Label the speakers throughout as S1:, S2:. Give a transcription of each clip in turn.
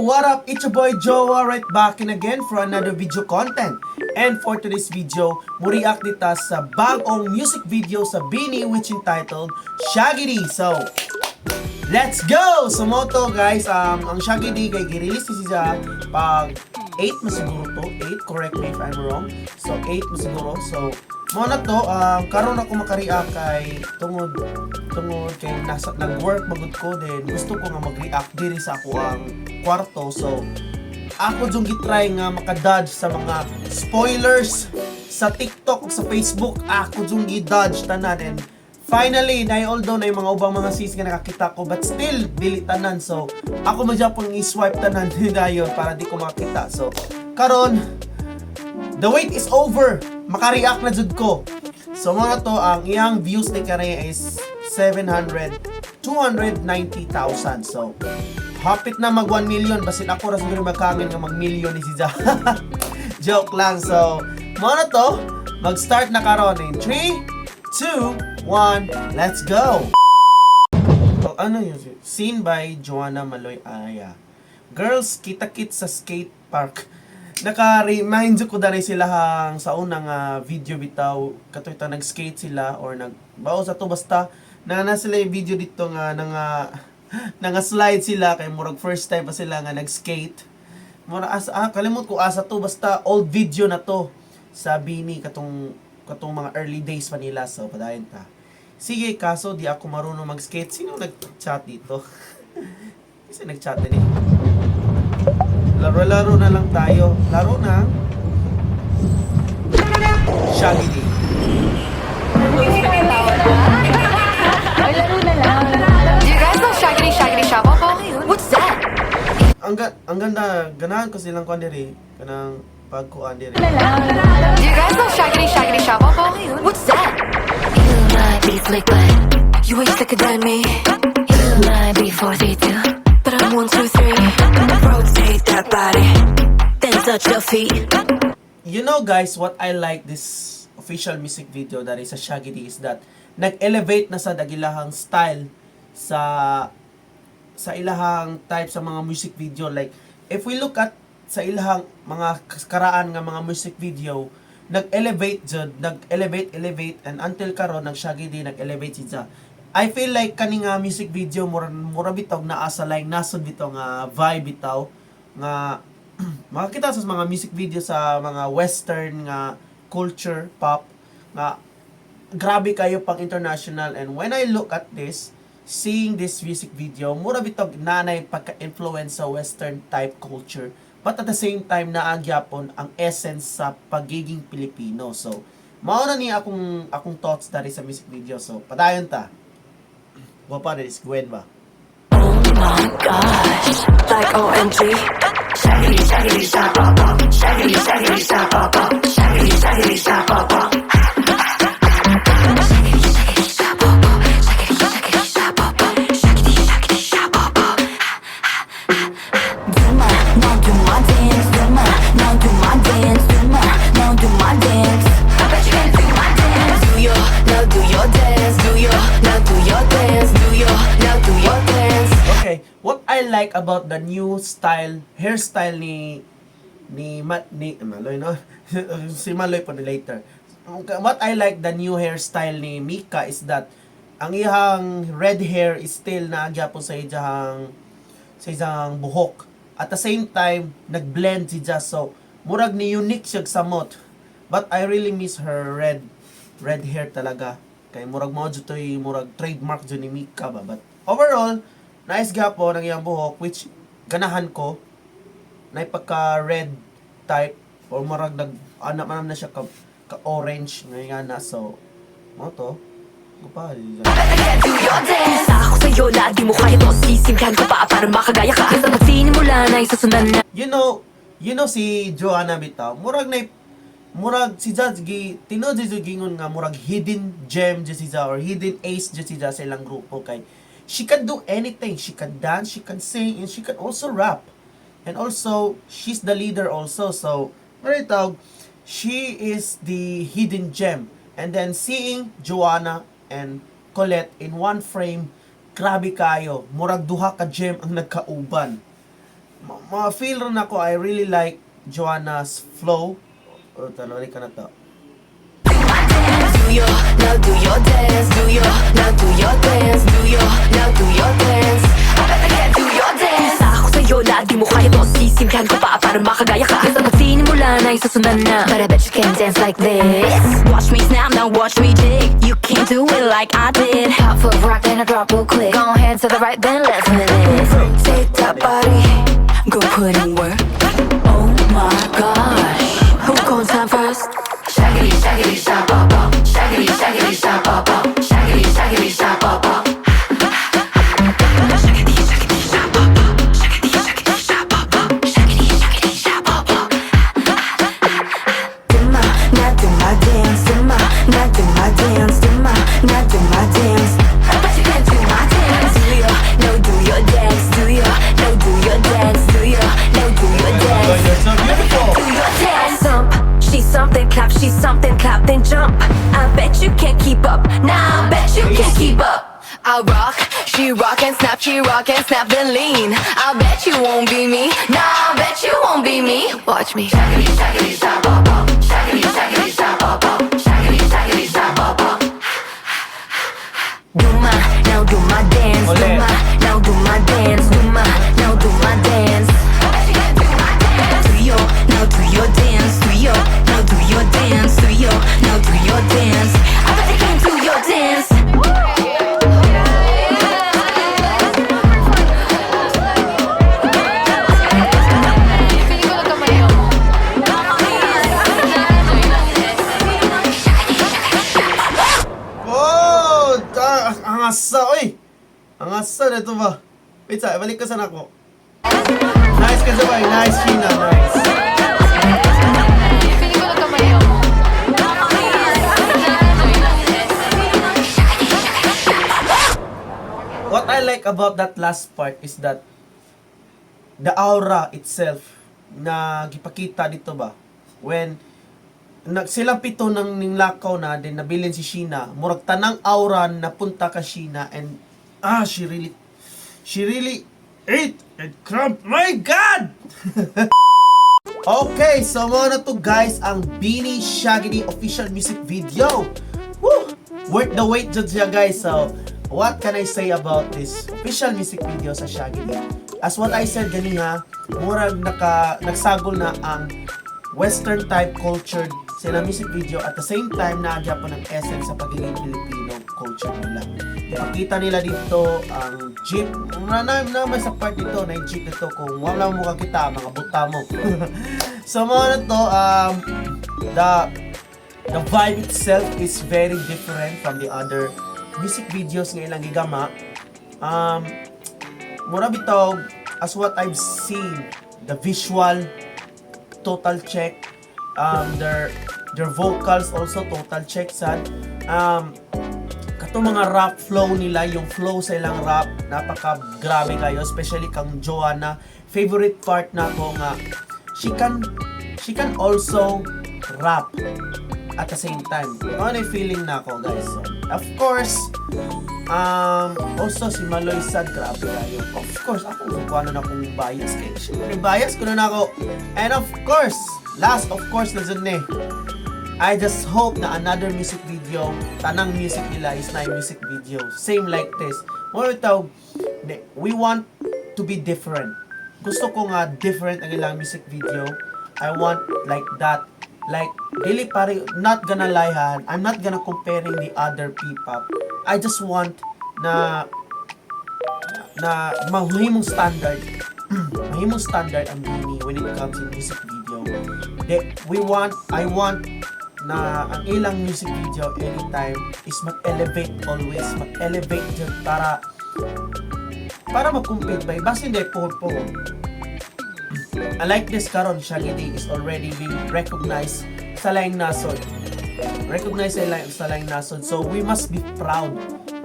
S1: What up? It's your boy Joa right back in again for another video content. And for today's video, mo-react dita sa bagong music video sa BINI which entitled Shagidi. So, let's go! So mao to guys, ang Shagidi kay gi-release siya pag 8 masiguro to, 8, correct me if I'm wrong. So 8 masiguro. So mao na to, karon ako makareact kay tungod kay nasa nag-work magud ko, then gusto ko nga mag-react diri sa ako ang kwarto. So ako jung gitry nga maka-dodge sa mga spoilers sa TikTok ug sa Facebook. Ako jung gi-dodge tanan and finally, na although na yung mga ubang mga sis nga nakakita ko, but still dili tanan. So ako man gyapon i-swipe tanan dayon para di ko makita. So karon the wait is over. Maka-react na jud ko. So mao na to, ang iyang views ni kare is 700 290,000. So hapit na mag 1 million, basin ako ra siguro magkangin nga mag million ni si Ja. Joke lang. So mao na to, mag-start na karon in 3, 2, 1, let's go. Oh, ano yun? Seen by Joanna Maloy Aya. Girls, kita-kit sa skate park. Naka-remind ko dali sila hang sa unang video bitaw kato ito nag-skate sila or nag bao sa to, basta na na sila yung video dito nga nanga slide sila kay murag first time pa sila nga nag-skate. Mura asa, kalimot ko asa to, basta old video na to sa BINI katong mga early days pa nila. So padayon ta. Sige, kaso di ako marunong mag-skate. Sino nag-chat dito? Kasi nag-chat din eh. Laro-laro na lang tayo. Laro na. Shaggy.
S2: Ay, laro na lang.
S3: Do you guys know Shaggedy Shaggedy Shabobo? What's that?
S1: Ang ganda, ganahan ko silang kuan diri, kanang pagkuan diri.
S2: Na lang.
S3: Do you guys know Shaggedy Shaggedy Shabobo? What's that?
S4: You might be slick, but
S3: You ain't slicker than me.
S4: You might be 4, 3, 2.
S3: But I'm 1, 2, 3.
S4: Rotate that body, then touch your feet.
S1: You know guys, what I like this official music video that is sa Shaggy is that nag-elevate na sa dagilahang style sa ilahang type sa mga music video. Like, if we look at sa ilahang mga karaan nga mga music video, nag-elevate jud, nag-elevate, elevate, and until karon nag Shaggy D, nag-elevate siya. I feel like kani nga music video mura mura bitaw naa sa like nasod bitaw nga vibe bitaw nga makakita sa mga music video sa mga western nga culture pop nga grabe kayo pang international. And when I look at this, seeing this music video, mura bitog nanay pagka-influence sa western type culture, but at the same time naa gyapon ang essence sa pagiging Pilipino. So mao na ni akong thoughts dari sa music video. So padayon ta. Gwapa rin is Gwen ba?
S4: Oh my gosh,
S3: Like OMG.
S4: Shaggedy, shaggedy, shabobo. Shaggedy, shaggedy, shabobo. Shaggedy, shaggedy, shabobo. Shaggedy, shaggedy, shabobo. Shaggedy, shaggedy, shabobo. Shaggedy, shaggedy, shabobo.
S5: Do my, now do my dance. Do my, now do my dance. Do my, now do my dance.
S4: I bet you can do my dance.
S5: Do your, now do your dance. Do your, now do your dance. Do your, now do your dance.
S1: Okay, what I like about the new style, hairstyle ni Ma, ni Maloy, no? Si Maloy pa ni later. What I like the new hairstyle ni Mika is that ang iyang red hair is still naa gyapon sa iyang buhok. At the same time, nag-blend siya, so murag ni unique siya samot. But I really miss her red red hair talaga. Kay murag mao jud to'y murag trademark jud ni Mika ba. But overall, nice gyapon ang iyang buhok which ganahan ko. Na pagka red type or murag nag ana man na siya ka orange nga na, so mao to. Gupa.
S4: Do your dance.
S5: Sa ako sa'yo, lahat di mo kaya to. Sisimplahan ko pa para makagaya ka.
S4: Basta magsinimula na isusundan na.
S1: You know si Joanna bitaw, murag na murag si Judge gi tinuod jud gingon nga murag hidden gem jud si Ja or hidden ace jud si Ja sa ilang grupo kay she can do anything. She can dance, she can sing, and she can also rap. And also, she's the leader also. So, murag tawag, she is the hidden gem. And then seeing Joanna and Kolette in one frame, grabe kayo. Murag duha ka gem ang nagkauban. Ma-feel rin ako, I really like Jhoanna's flow. O, tanong ka na to.
S5: Do your, now do your dance. Do your, now do your dance. Do your, now do your dance. I bet I can do your dance.
S4: Sa ako sa'yo, lagi mo kaya to. Sisimplihan ko pa para makagaya ka. Basta magsinimula na isusundan na.
S5: But I bet you can't dance like this.
S4: Watch me snap, now watch me jig. You can't do it like I did.
S5: Hot foot rock, then I drop real quick. Go ahead to the right, then left with it.
S4: Rotate that body, go put in work.
S5: Oh my gosh.
S4: Who gon' time first?
S5: Shaggity, shaggity, sha ba ba. Shaggity, shaggity, sha ba ba. Shaggity, shaggity, sha ba ba.
S4: Shaggity, shaggity, sha ba ba. Shaggity, shaggity, sha ba ba. Shaggity, shaggity, sha ba ba.
S5: Do my, now do my dance. Do my, now do my dance. Do my, now do my dance.
S4: I bet you can't do my dance.
S5: Do your, now do your dance. Do your, now do your dance. Do your, now do your dance.
S1: You're so beautiful!
S5: Do your dance.
S4: Thump, she's something, clap, she's something, clap, then jump. I bet you can't keep up. Nah, I bet you can't keep up.
S3: I rock, she rock and snap, she rock and snap, then lean. I bet you won't be me. Nah, I bet you won't be me. Watch me.
S5: Shaggity, shaggity, sha ba ba. Shaggity, shaggity, sha ba ba. Shaggity, shaggity, sha ba ba.
S4: Do my, now do my dance. Do
S1: Ulit.
S4: my, now do my dance. Do my, now do my dance.
S5: I bet you can't do my dance.
S4: Do your, now do your dance. Do your, now do your dance. Do your, now do your dance.
S5: I bet you can't do your dance.
S3: Feeling ko nagkamali ako.
S1: Oh! Ang asa, oy! Ang asa na ito ba? Wait sa, balik ka sa nako. Nice ka sabay, nice Sheena, nice.
S3: Feeling ko nagkamali ako.
S1: What I like about that last part is that the aura itself na gipakita dito ba, when nag sila pito nang ninglakaw na din nabilin si Sheena, murag tanang aura napunta ka Sheena, and she really ate and crumped. My God! Okay, so mao na to, guys, ang BINI Shagidi official music video. Woo! Worth the wait jud siya, guys. So, what can I say about this official music video sa Shagidi? As what I said ganiha, murag nagsagol na ang Western type culture sila music video, at the same time naa gyapon ang essence sa pagiging Filipino culture nila. Ipakita nila dito ang jeep. Na may sa part dito na yung jeep dito, kung wala mo kakita, mga buta mo. So mao na to, the vibe itself is very different from the other music videos nga ilang gigama. Mura bitaw, as what I've seen, the visual total check, their vocals also total check sad. Katong mga rap flow nila, yung flow sa ilang rap, napaka grabe kayo, especially kang Jhoanna. Favorite part na ako nga she can also rap at the same time. Ano yung feeling na ako, guys. So, of course, also si Maloy sad, grabe kayo. Of course, ako, kung ano na kung bias kay. Syempre, bias ko na ako. And of course, last of course na dyan eh. I just hope na another music video, tanang music nila is na music video. Same like this. More tawag, we want to be different. Gusto ko nga different ang ilang music video. I want like that. Like, dili pare, not gonna lie ha, I'm not gonna comparing the other P-pop. I just want na mahimong standard ang BINI when it comes in music video. We want, I want na ang ilang music video anytime is mag-elevate always, mag-elevate jud para mag-compete ba, basta hindi pohon-pohon. I like this karon, Shagidi is already being recognized sa laing nasod. Recognized sa laing nasod. So we must be proud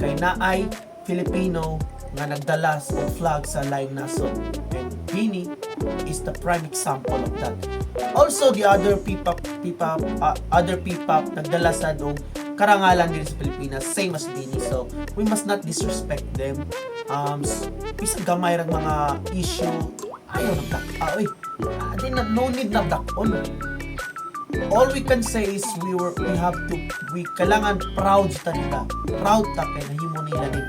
S1: kay naay Filipino nga nagdala og flag sa laing nasod. And BINI is the prime example of that. Also the other P-pop nagdala sa og karangalan din sa Pilipinas, same as BINI. So we must not disrespect them. Bisag gamay rang mga issue. Ayaw nagdak. Ah, oy. Ah, di na, no need na dakon. All we can say is we have to we kailangan proud ta nila. Proud ta kay nahimo nila ni.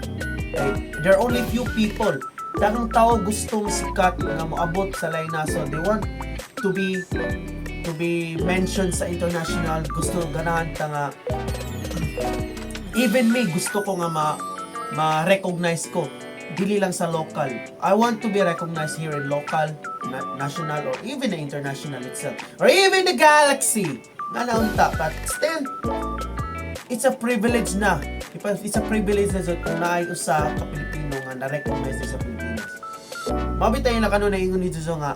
S1: Okay? There are only few people. Daghang tao gustong sikat nga moabot sa lain so they want to be mentioned sa international. Gusto, ganahan ta nga, even me, gusto ko nga ma ma-recognize ko dili lang sa local. I want to be recognized here in local, national or even the international itself or even the galaxy nga naunta. But still, it's a privilege na. It's a privilege na jud kung naay usa ka Pilipino nga na-recognize sa Pilipinas. Mabitay na kano na ingon ni Jojo nga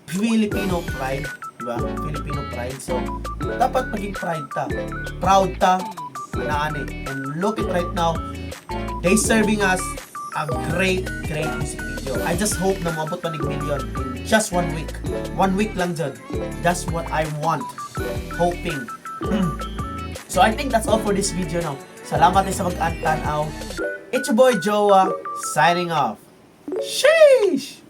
S1: Filipino pride, di ba? Filipino pride. So, dapat maging pride ta. Proud ta naani. And look it right now, they serving us a great, great music video. I just hope na maabot pa nig million in just one week. One week lang dyan. That's what I want. Hoping. So I think that's all for this video now. Salamat din sa mag-antanaw. It's your boy Jowa, signing off. Sheesh!